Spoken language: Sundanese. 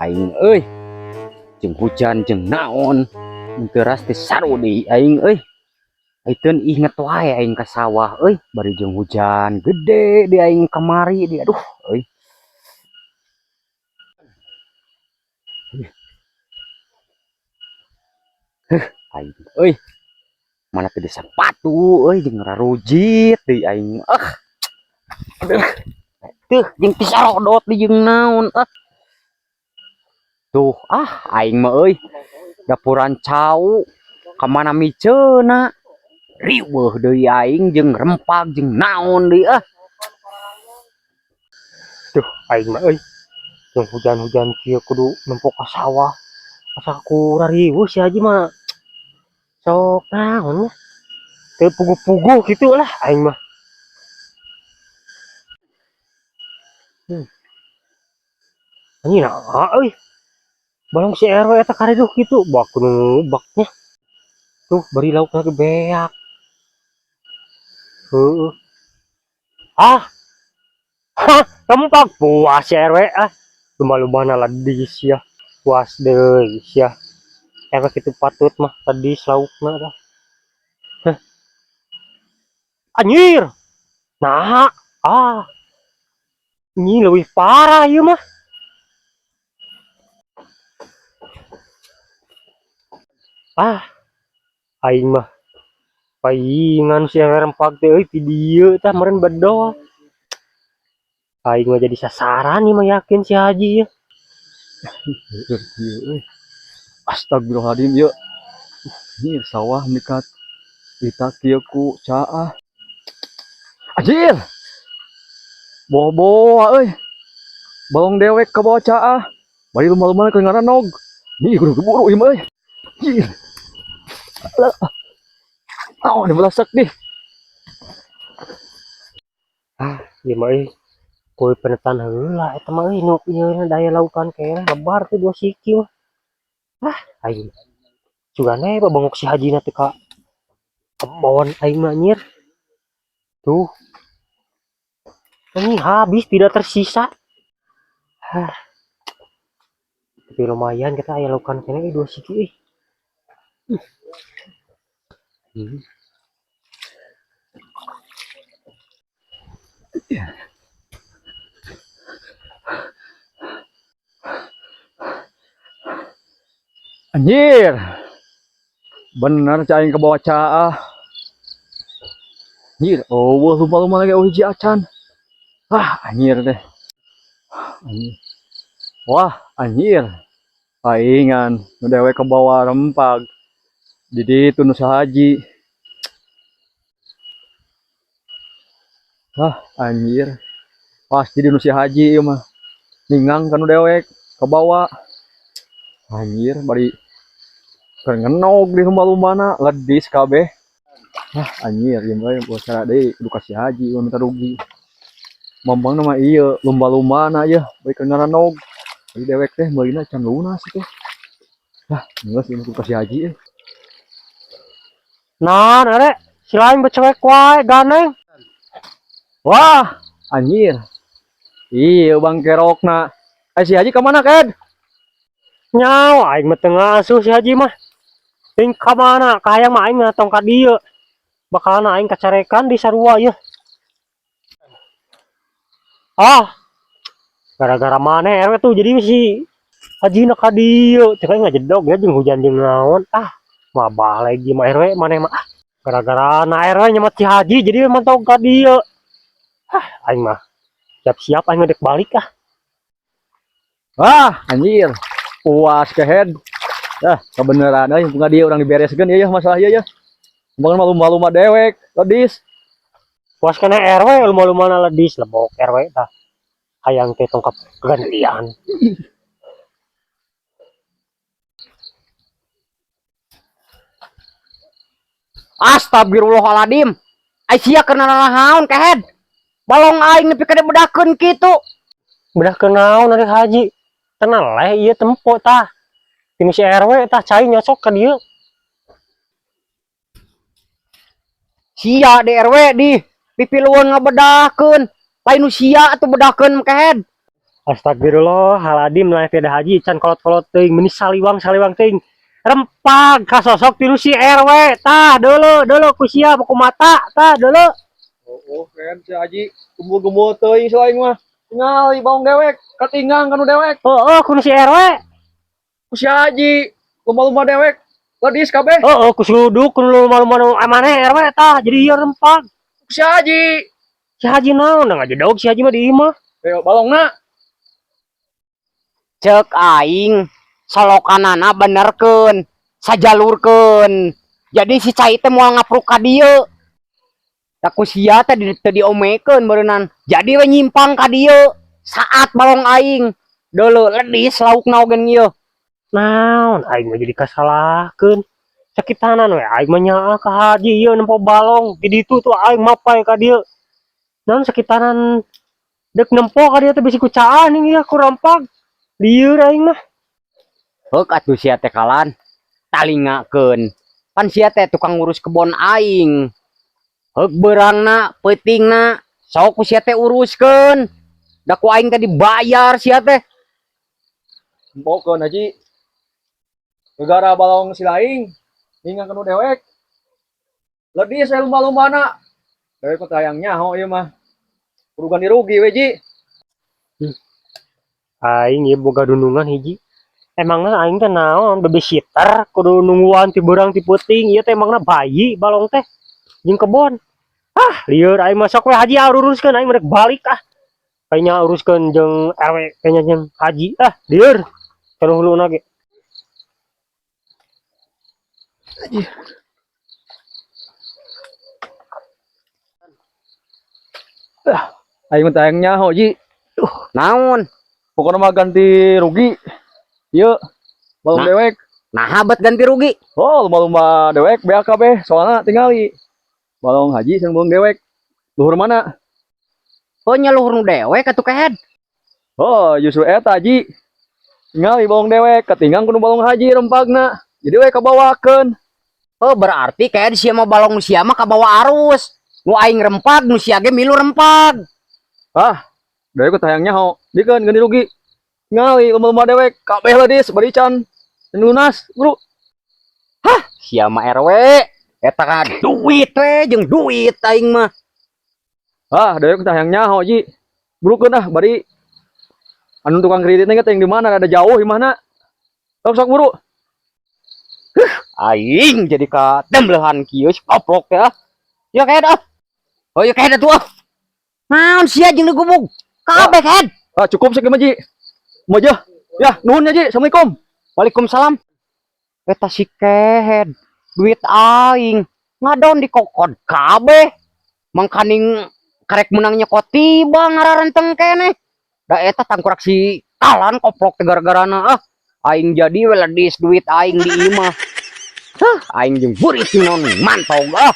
Aing euy. Jeung hujan jeung naon. Mun teuras teh saru deui aing euy. Aiteun inget wae aing ka sawah euy, bari jeung hujan gede di aing kamari di, aduh euy. Huh, aing euy. Mana teh sepatu euy, jeung rarujit deui aing, ah. Aduh. Tuh jeung tisarodot di jeung naon, ah. Tuh, ah, aing mah euy. Dapuran cau kamana miceuna. Riweuh deui aing jeung rempag jeung naon deui, ah. Tuh, aing mah euy. Jeung hujan-hujan kieu kudu nempo ka sawah. Asa ku rariweuh si Haji mah. Sok naon lah. Teu puguh-puguh kitu lah aing mah. Anjing naha euy. Balong si RW eta kariduh kitu, bak kudu baknya. Tuh bari laukna ge beak. Heueuh. Ah. Hah, rempag puas si RW, ah. Lumba-lumbana ledis ya. Puas deui sia. RW kitu patut mah ledis laukna tah. Heh. Anjir. Nah, ah. Ini leuwih parah ieu mah. Ah, aing mah paingan si RW rempag teh euy, ti dieu tah meureun bedol. Aing mah jadi sasaran ieu mah, yakin si Haji ieu. Ieu euy. Astagfirullahaladzim ieu. Anjir, sawah mikat kita kieu ku caah. Anjir. Boa-boa euy. Balong dewek ka bawa caah. Bari lumba-lumba keur ngaranog. Ih, kudu keburu ieu mah euy. Anjir. Alah. Oh, ini belasak nih. Ah, ieu mah euy. Kuy penetan heula eta mah euy, nu ieu daya laukan keneh lebar tuh 2 siki mah. Ah, aing. Sugane babengok si Hajina teh ka kebon aing mah anjir. Tuh. Ini habis tidak tersisa. Hah. Tapi lumayan kita aya laukan keneh 2 siki euy. Anjir. Bener cai aing kebawa caah. Anjir, eueuh lumba-lumba lagi eueuh hiji acan. Ah, anjir teh. Anjir. Wah, anjir. Paingan nu dewek kebawa rempag. Di ditu nu sahaji. Ah, anjir. Pasti di nu si haji ieu mah. Ningang ka nu dewek kebawa. Anjir, bari keur ngenog di lumba-lumbana ledis kabeh. Ah, anjir, ieu mah bocah deui kudu ka si haji ieu minta rugi. Mambangna mah ieu lumba-lumbana ieu bari keur ngarenog. Bari dewek teh meulina can lunas teh. Ah, geus ieu mah kudu ka si haji euy. Nah, are, si lain becewek wae ganeng. Wah, anjir. Iya bang kerokna. Eh, si haji kemana, Ked? Nyawa aing mah teu ngasuh si haji mah. Ting ka mana? Kahayang mah aing mah tong ka dieu. Bakalna aing kacarekan di sarua ieu. Ah. Gara-gara maneh RW tuh jadi si haji na ka dieu. Cek aing ngajedog ya jeung hujan jeung naon. Ah, mabah lagi mah RW maneh mah. Ah, gara-gara na RW nyemat si haji jadi mantau ka dieu. Ah, aing mah siap-siap aing ngedek balik ah. Wah, anjir. Puas ke head. Ah, kebenaran euy, bunga dia urang dibereskeun ieu ya masalah ieu ya. Bangun malu-malu mah dewek, ledis. Puas kana RW lumba-lumba na ledis lebok RW tah. Hayang teh tongkap gantian. Astagfirullahaladzim. Ai sia keur nanaon kehed? Balong aing nepi ka dibedakeun kitu. Bedahkeun naon ari haji? Tenang leh ieu tempo tah. Ini si RW tah cai nyosok ka dieu. Sia di RW di pipiluan ngabedahkeun. Lain nu sia atuh bedahkeun kehed. Astagfirullahaladzim, lah tiada haji can kolot-kolot teuing, meni saliwang-saliwang teuing. Rempag kasosok tilu si RW. Tah, deuleu deuleu ku sia ku mata, tah deuleu. Oh, kan si Haji gembul-gembul teuing si aing mah. Tingali balong dewek, katinggang kanu dewek. Heeh, ku si RW. Ku si Haji lumba-lumba dewek. Ledis kabeh. Heeh, ku suluduk ku lumba-lumba nu maneh RW, tah jadi ieu rempag. Ku si Haji. Si Haji naon da ngajedog si Haji mah di imah. Ayo balongna. Cek aing solokanana benerkeun, sajalurkeun. Jadi si cai teh moal ngapruk ka dieu. Da ku sia teh teu diomekeun beureunan. Jadi we nyimpang ka dieu saat balong aing. Deuleu, ledis laukna oge ieu. Naon aing mah jadi kasalahkeun. Sakitanan we aing mah nyaah ka Haji ieu nempo balong. Di ditu tuh aing mapai ka dieu. Naon sakitanan dek nempo ka dieu teh bisi ku caah ning ieu ku rempag. Lieur aing mah. Heuk atuh sia teh kalan. Talingakeun. Pan sia teh tukang ngurus kebon aing. Heuk beurangna, peutingna, sok ku sia teh uruskeun. Da ku aing teh dibayar sia teh. Empokeun, Haji. Gegara balong si laing ninggang kanu dewek. Ledis saya lumba-lumbana. Dewek mah hayang nyaho ieu mah. Kudu ganti rugi we, Ji. Aing ieu boga dunungan hiji. Emangna aing teh naon, babysitter kudu nungguan ti beurang ti peuting? Ieu teh emangna bayi balong teh jeung kebon? Ah, lieur aing mah. Sok we Haji uruskeun, aing rek balik ah. Kayaknya uruskeun jeung RW, kayaknya jeung Haji, ah lieur. Kana huluna ge. Aing mah hayang nyaho, Ji. Naon? Pokoknya mah ganti rugi. Ieu balong Nah. dewek. Nah, bet ganti rugi. Oh, lumba-lumba dewek BAKB soalnya tingali. Balong Haji sareng balong dewek. Luhur mana? Oh, nya luhur nu dewek atuh, kehed. Oh, justru eta, Haji. Tingali balong dewek, katinggang kudu balong Haji rempagna. Jadi we kabawakeun. Oh, berarti kayak sia mah balong sia mah kabawa arus. Nu aing rempag, nu sia ge milu rempag. Ah, dewek teh hayang nyaho. Dikeun ganti rugi. Tingali lumba-lumba dewek, kabeh ledis bari can lunas, Bro. Sia mah RW. Eta ka duit we jeung duit aing mah. Ah, dewek teh hayang nyaho, Ji. Burukeun ah, bari anu tukang kreditnya teh yang di mana, ada jauh di mana. Sok sok buru. Aing jadi ka temblehan kieu si koplok ya. Ya kayak ah. Oh ya kayak tuh ah. Naon sia jeung digubug? Kabeh kehed. Ah, cukup sakieu mah, Ji. Mau aja. Ya, nuhun ya, Ji. Assalamualaikum. Waalaikumsalam. Eta si kehed duit aing ngadon dikokod kabeh. Mangkaning karek menang nyokot tiba ngararenteng keneh. Da eta tangkurak si kalan koplok teh gara-garana ah. Aing jadi we ledis duit aing di imah. Hah, aing jeung burit naon mantog ah.